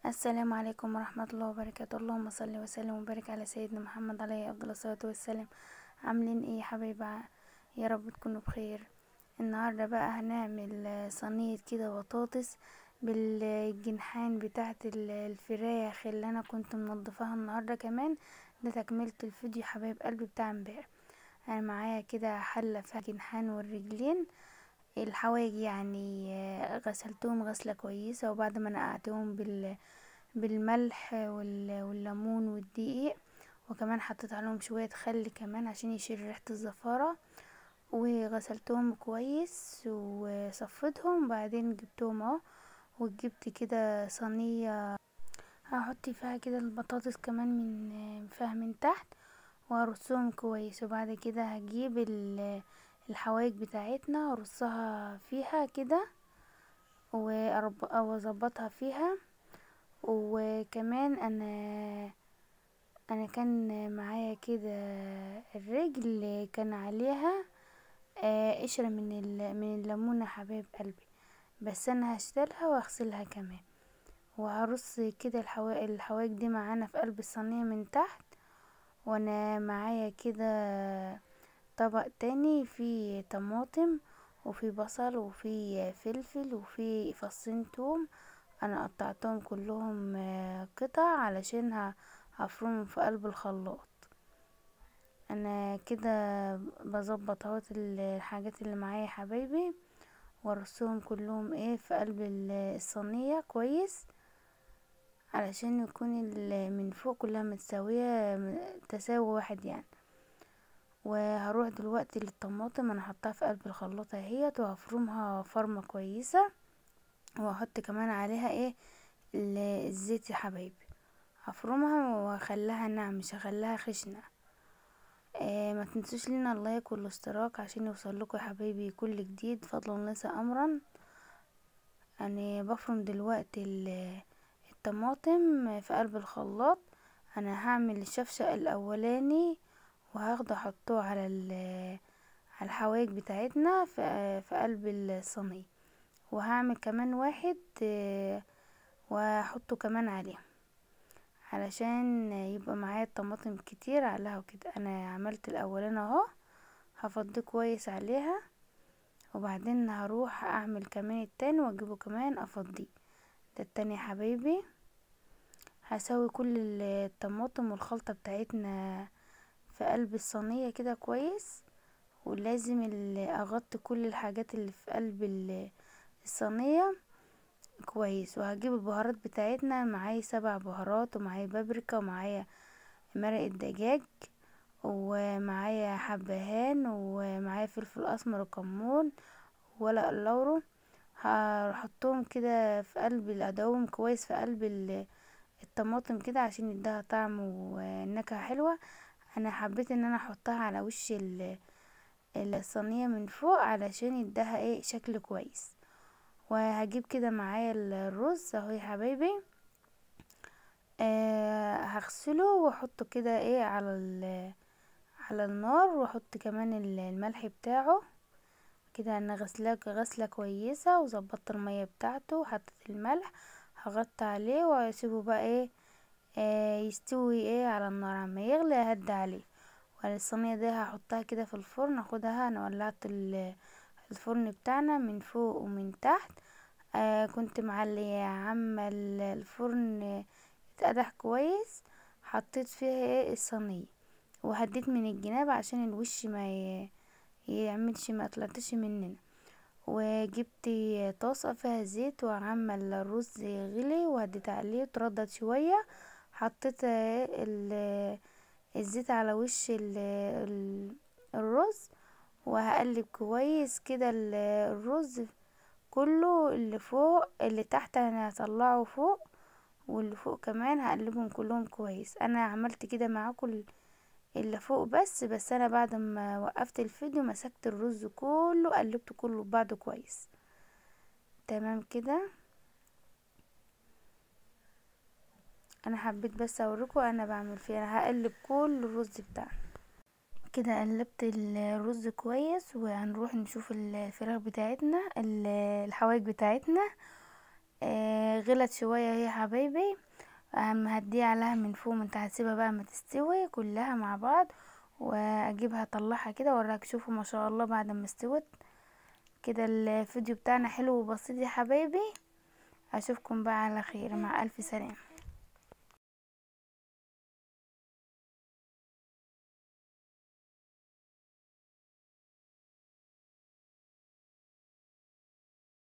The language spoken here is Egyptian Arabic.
السلام عليكم ورحمة الله وبركاته. اللهم صل وسلم وبارك على سيدنا محمد عليه افضل الصلاة والسلام. عاملين ايه يا حبايبي؟ يا رب تكونوا بخير. النهارده بقى هنعمل صينية كده بطاطس بالجنحان بتاعه الفراخ اللي انا كنت منضفاها النهارده. كمان ده تكمله الفيديو حبايب قلبي بتاع امبارح. انا معايا كده حله فيها الجنحان والرجلين الحوايج، يعني غسلتهم غسله كويسة، وبعد ما نقعتهم بالملح والليمون والدقيق، وكمان حطيت عليهم شوية خل كمان عشان يشيل ريحه الزفاره، وغسلتهم كويس وصفيتهم. بعدين جبتهم اهو، وجبت كده صينية هحط فيها كده البطاطس كمان من فيها من تحت، وارصهم كويس. وبعد كده هجيب الحوايج بتاعتنا ارصها فيها كده واظبطها فيها. وكمان انا كان معايا كده الرجل كان عليها قشرة من الليمونه حبايب قلبي، بس انا هشتلها واغسلها كمان، وهرص كده الحوايج دي معانا في قلب الصينية من تحت. وانا معايا كده طبق تاني فيه طماطم وفي بصل وفي فلفل وفي فصين توم، انا قطعتهم كلهم قطع علشان هفرمهم في قلب الخلاط. انا كده بظبط اهوت الحاجات اللي معايا يا حبايبي، وارصهم كلهم ايه في قلب الصينية كويس، علشان يكون من فوق كلها متساوية تساوي واحد يعني. وهروح دلوقتي للطماطم، انا حطاها في قلب الخلاط اهيت، وهفرمها فرمه كويسة، وهحط كمان عليها ايه الزيت يا حبايبي. هفرمها واخليها ناعمة، مش هخليها خشنه. ما تنسوش لنا اللايك والاشتراك عشان يوصل لكم يا حبايبي كل جديد، فضلا ليس امرا. انا بفرم دلوقتي الطماطم في قلب الخلاط. انا هعمل الشفشق الاولاني وهاخده احطه على الحوايج بتاعتنا في قلب الصينية، وهعمل كمان واحد واحطه كمان عليه علشان يبقى معايا الطماطم كتير عليها وكده. انا عملت الاولاني اهو، هفضيه كويس عليها، وبعدين هروح اعمل كمان التاني واجيبه كمان افضيه. ده التاني يا حبايبي. هسوي كل الطماطم والخلطه بتاعتنا في قلب الصينية كده كويس، ولازم اغطي كل الحاجات اللي في قلب الصينية كويس. وهجيب البهارات بتاعتنا، معايا 7 بهارات، ومعايا بابريكا، ومعايا مرق الدجاج، ومعايا حبهان، ومعايا فلفل اسمر وكمون وورق اللورو. هحطهم كده في قلب ادوبهم كويس في قلب الطماطم كده عشان يديها طعم ونكهه حلوة. انا حبيت ان انا احطها على وش الصينية من فوق علشان يديها ايه شكل كويس. وهجيب كده معايا الرز اهو يا حبايبي، هغسله واحطه كده ايه على النار، واحط كمان الملح بتاعه كده. انا غسلاه غسله كويسة وظبطت المية بتاعته وحطيت الملح، هغطي عليه واسيبه بقى ايه يستوي ايه على النار، عما يغلي اهدي عليه. والصينيه دي هحطها كده في الفرن، اخدها. انا ولعت الفرن بتاعنا من فوق ومن تحت، كنت معليه عما الفرن اتقدح كويس، حطيت فيها ايه الصينية، وهديت من الجناب عشان الوش ما يعملش ما طلعتش مننا. وجبت طاسه فيها زيت، وعمل الرز غلي وهديت عليه وتردد شوية، حطيت الزيت على وش الرز، وهقلب كويس كده الرز كله، اللي فوق اللي تحت انا هطلعه فوق، واللي فوق كمان هقلبهم كلهم كويس. انا عملت كده معاكم اللي فوق بس انا بعد ما وقفت الفيديو مسكت الرز كله قلبته كله ببعضه كويس. تمام كده. انا حبيت بس اوريكم انا بعمل فيه. انا هقلب كل الرز بتاعنا كده، قلبت الرز كويس. وهنروح نشوف الفراخ بتاعتنا الحوايج بتاعتنا. غلت شوية يا حبايبي، مهديه عليها من فوق من تحت. هسيبها بقى ما تستوي كلها مع بعض واجيبها اطلعها كده واوريك. شوفوا ما شاء الله بعد ما استوت كده. الفيديو بتاعنا حلو وبسيط يا حبايبي. اشوفكم بقى على خير، مع الف سلامه.